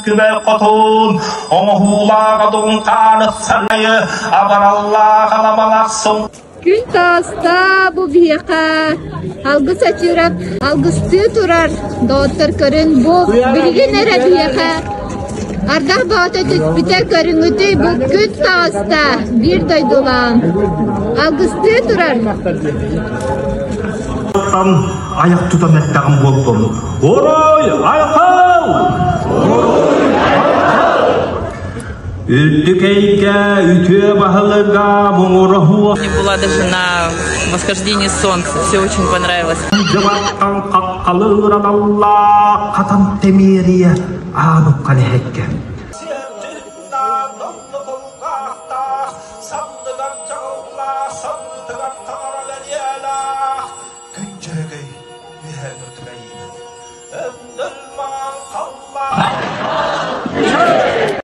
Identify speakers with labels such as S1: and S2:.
S1: Күбэй хотун оҥоһуулаах одуҥхааны сарайы абараллаах аламалахсын
S2: Күн тааста бу биһиэхэ алгыс ачыырап алгыстыы турар доҕоттор көрүн бу билигин эрэ биһиэхэ ардах бөҕөтө түспүтэ көрүҥүтүй бу күн тааста биир дойдулаан алгыстыы турар
S1: Айах тутан эттэҕим буоллун. Орой, айхал! Үрдүк эйгэ үтүө баһылыга муҥураһуо
S3: Была даже на восхождении солнца. Все очень понравилось.
S1: Дьыбаттан хаххалыыр аналлаах хатан тэмиэрийэ аанукка нэһэккэ.